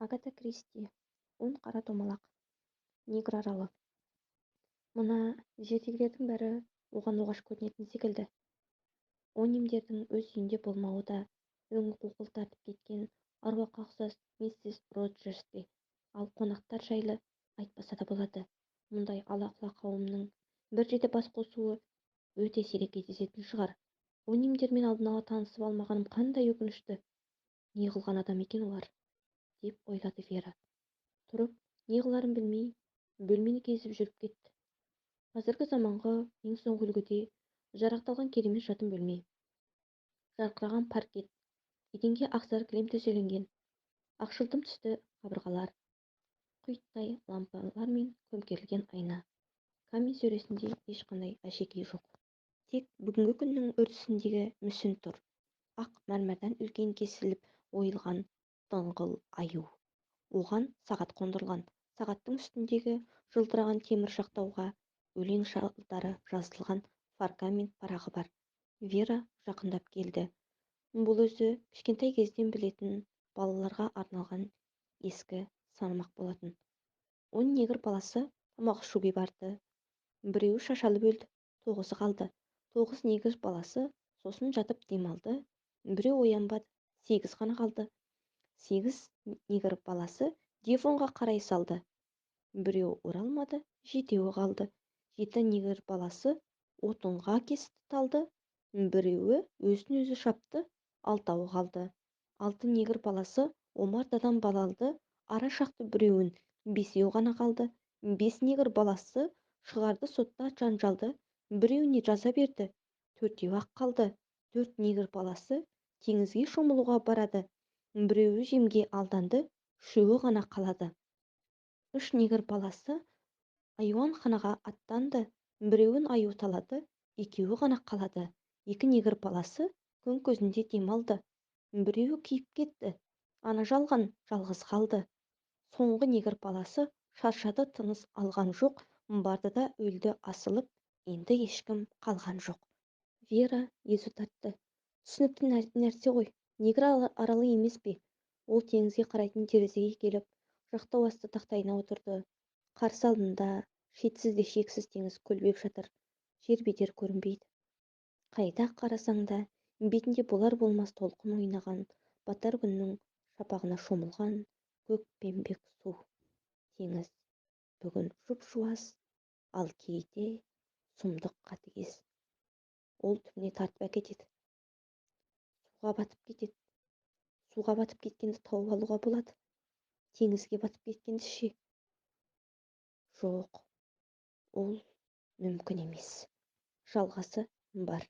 Агата Кристи. 10 қара домалақ. Негр аралы. Мына жердегілердің бәрі оған оғаш көрінетін секілді. Онимдердің өз үйінде болмауы да, өңі қуқыл тартып кеткен аруаққа ұқсас миссис Роджерс те, ал қонақтар жайлы айтпаса да болады. Мұндай ала-құла қауымның бір жерде бас қосуы өте сирек кездесетін шығар. Онимдермен алдын ала танысып алмағаным қандай өкінішті. Не қылған адам екен олар, деп ойлады Вера. Тұрып, не қыларын білмей, бөлмені кезіп жүріп кетті. Қазіргі заманғы ең соңғы үлгіде жарақталған керемет жатын бөлме. Жарқыраған паркет, еденге ақсары кілем төселінген, ақшылтым түсті қабырғалар, құйттай лампалармен көмкерілген айна. Камин сөресінде ешқандай әшекей жоқ. Тек бүгінгі күннің үрдісіндегі мүсін тұр. Ақ мәрмәрдан үлкен кесіліп ойылған дыңғыл аю. Оған сағат қондырылған. Сағаттың үстіндегі жылтыраған темір жақтауға өлең жолдары жазылған фаргамент парағы бар. Вера жақындап келді. Бұл өзі кішкентай кезден білетін балаларға арналған ескі санамақ болатын. 10 негр баласы тамақ ішуге барды. Біреуі шашалып өлді, 9-ы қалды. 9 негр баласы сосын жатып демалды. Біреу оянбады, 8 ғана қалды. 8 негр баласы Девонға қарай салды. Біреу оралмады, 7-еуі қалды. 7 негр баласы отынға кесті талды. Біреуі өзін өзі шапты, 6-ауы қалды. 6 негр баласы омартадан бал алды, ара шақты біреуін, 5-еуі ғана қалды. 5 негр баласы шығарды сотта жанжалды, біреуіне жаза берді, 4-еуі ақ қалды. 4 негр баласы теңізге шомылуға барады, біреуі жемге алданды, 3-еуі ғана қалады. 3 негр баласы айуанханаға аттанды, біреуін аю талады, 2-еуі ғана қалады. 2 негр баласы күн көзінде демалды, біреуі күйіп кетті, ана жалған жалғыз қалды. Соңғы негр баласы шаршады, тыныс алған жоқ, барды да өлді асылып, енді ешкім қалған жоқ. Вера езу тартты. Түсінікті нәрсе ғой, негр аралы емес пе? Ол теңізге қарайтын терезеге келіп, жақтау асты тақтайына отырды. Қарсы алдында шетсіз де шексіз теңіз көлбеп жатыр. Жер бедер көрінбейді. Қайда қарасаң да бетінде болар болмас толқын ойнаған, батар күннің шапағына шомылған көкпеңбек су. Теңіз бүгін жұп-жуас, ал кейде сұмдық қатыгез. Ол түбіне тартып әкетеді. Суға батып кетеді. Суға батып кеткенді тауып алуға болады. Теңізге батып кеткенді ше? Жоқ, ол мүмкін емес. Жалғасы бар.